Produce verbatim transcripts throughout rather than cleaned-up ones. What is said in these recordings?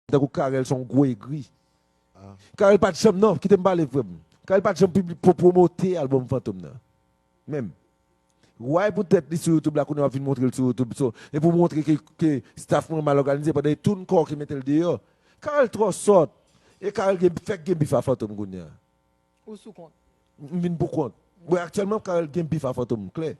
Tankou Carel se yon gwo egri. Carel pa t janm, non, kite m pale, frè m. Carel pa t janm pibli-, pwo-, pwomote albòm Fantom nan. Menm. Why poutèt li sou YouTube la, kounye a w ap vin montre l sou YouTube, so, e pou montre ke, ke staff mwen mal òganize, pandan e tou n kò ki mete l deyò. Carel twò sòt. E Carel gen, fèk gen bif a Fantom kounye a. Ou sou kont? M vin pou kont. Bon, aktyèlman, Carel gen bif a Fantom, klè.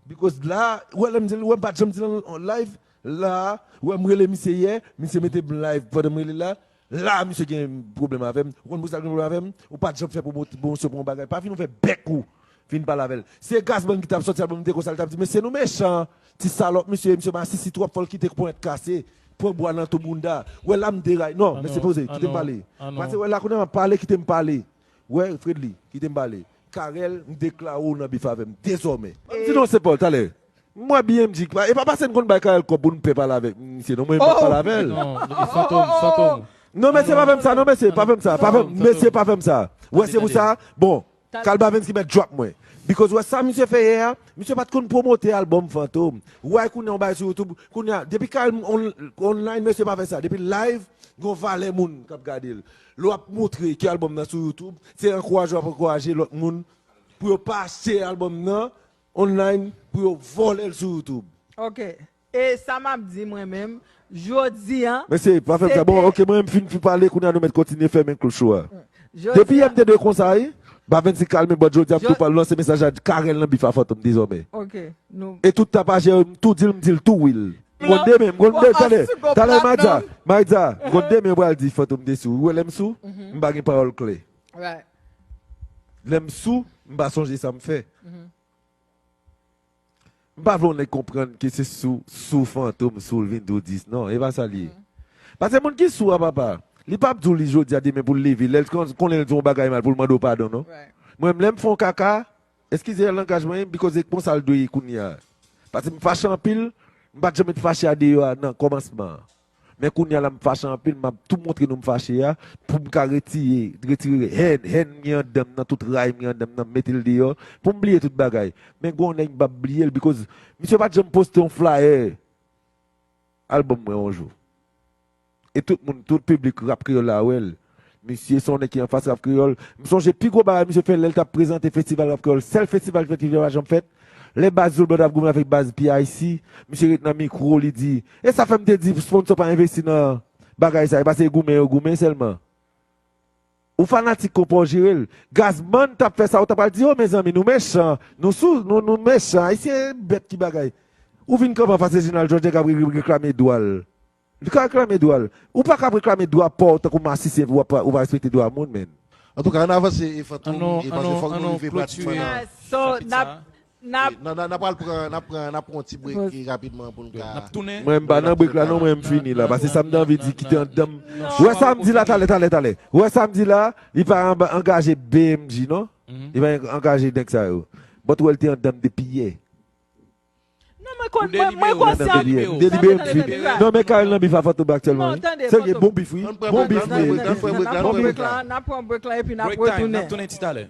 Because la, ou wè lè m di l, ou wè m pa t janm di l an live, la, ou wè m rele misye yè, misye mete m live pandan m rele la, la, misye gen pwoblèm avè m. Ou konn pou sa l gen pwoblèm avè m? Ou pa t janm fè pwomosyon pou yon bagay. Pa vin ouvè bèk ou, vin pale avè l. Se Gazman ki t ap sòti albòm, m te konsa, l t ap di, "Mesye, nou mechan, ti salòp, misye, misye masisi twòp, fò l kite ponyèt kase, pran bwa nan tou bounda." Wè la m deray. Non, mesye, poze, kite m pale. Pase wè la, kounye a m ap pale, kite m pale. Wè, Fredly, kite m pale. Carel, m deklare w nan bif avè m, dezòmè. M di non, Sen Pòl, talè. M wè B M G, e pa pase n konn bay Carel kòb pou n pè pale avèk misye, non, mwen, m p ap pale avè l. Non, e Fantom, Fantom. Non, mesye, pa fè m sa, non, mesye, pa fè m sa, pa fè m, mesye, pa fè m sa. Wè, se pou sa, bon, Carl Bavens ki mèt drop mwen. Because wè sa misye fè yè a, misye pa t konn pwomote albòm Fantom. Wè, kounye a w bay sou YouTube, kounye a, depi Carl on-, online, mesye pa fè sa. Depi live, gon valè moun k ap gade l. Lè w ap montre ke albòm nan sou YouTube, se ankouraje w ap ankouraje lòt moun pou yo pa achte albòm nan online, pou yo vòlè l sou YouTube. Ok. E sa m ap di mwen menm, jodi a. Mesye, pa fè m sa. Bon, ok, mwen m fin, fin pale, kounye a nou mèt kontinye fèmen klouch ou a. Depi yè m te dwe konsa, wi. Bavens kalme, but jodi a m tou pral lanse mesaj a Carel nan bif a Fantom dezòmè. Ok. E tout tapajè, m tou di l, m di l tou, wi. M konn demen, m konn demen, talè, talè, Maïdza, Maïdza, m konn demen, m pral di Fantom te sou. Ou wè lè m sou, m pa gen pawòl klè. Lè m sou, m pa sonje sa m fè. M pa vle yon nèg konprann ke se sou, sou Fantom, sou l vin di w dis. Non, e pa sa l ye. Paske moun ki sou a, papa, li p ap di w li jodi a, demen pou l leve. Lè l kon-, konnen l di w yon bagay mal, pou l mande w padon, non. Mwen, lè m fè yon kaka, eskize langaj mwen, because e konsa l dwe ye kounye a. Paske m fache anpil, m pa t janm met fache a deyò a nan kòmansman an. Men kounye a la, m fache anpil, m ap tou montre nou m fache a, pou m ka retire, retire hèn, hèn m gen anndan m nan, tout ray m gen anndan m nan, m mete l deyò, pou m bliye tout bagay. Men gon nèg m p ap bliye l, because misye pa t janm poste yon flyer albòm mwen yon jou. E tout moun, tout piblik rap kreyòl la wè l. Misye se yon nèg ki anfas rap kreyòl. M sonje pi gwo bagay misye fè lè l t ap prezante festival rap kreyòl, sèl festival fèt ki pa janm fèt. Lè baz Zoulbè t ap goumen avèk baz P I C, misye ret nan mikwo, li di, "E sa fè m te di sponsò pa envesti nan bagay sa, e pa se goumen yo goumen sèlman." Ou fanatik konpa w jere l. Gazman t ap fè sa, ou ta pral di, "O, mezanmi, nou mechan, nou sou, nou, nou mechan, Ayisyen bèt ki bagay." Ou vin kanpe anfas Reginald Georges k ap re-, re-, reklame dwa l. Li ka reklame dwa l. Ou pa ka ap reklame dwa pa w tankou masisi epi w ap, ou pa respekte dwa moun, menn. Antouka, ann avanse, e Fantom, e paske fòk nou rive pratikman nan chapit sa. N a, n a, n a pral pran, n ap pran, n ap pran yon ti break rapidman pou n ka. Mwen, m pa nan break la, non, mwen, m fini la. Paske sa m te anvi di, kite anndan m. Ou wè sa m di la, talè, talè, talè. Ou wè sa m di la, li pa anba-, angaje B M G, non? Li pa angaje nèg sa yo. But ou wè l te anndan m depi yè. Non, mwen konn, mwen, mwen konsyan. M delibere, m fini. Non, men Carel nan bif a Fantom aktyèlman, wi. Serye, bon bif, wi. Bon bif, wi. N ap pran break la, n ap pran break la, epi n ap retounen. N ap tounen ti talè.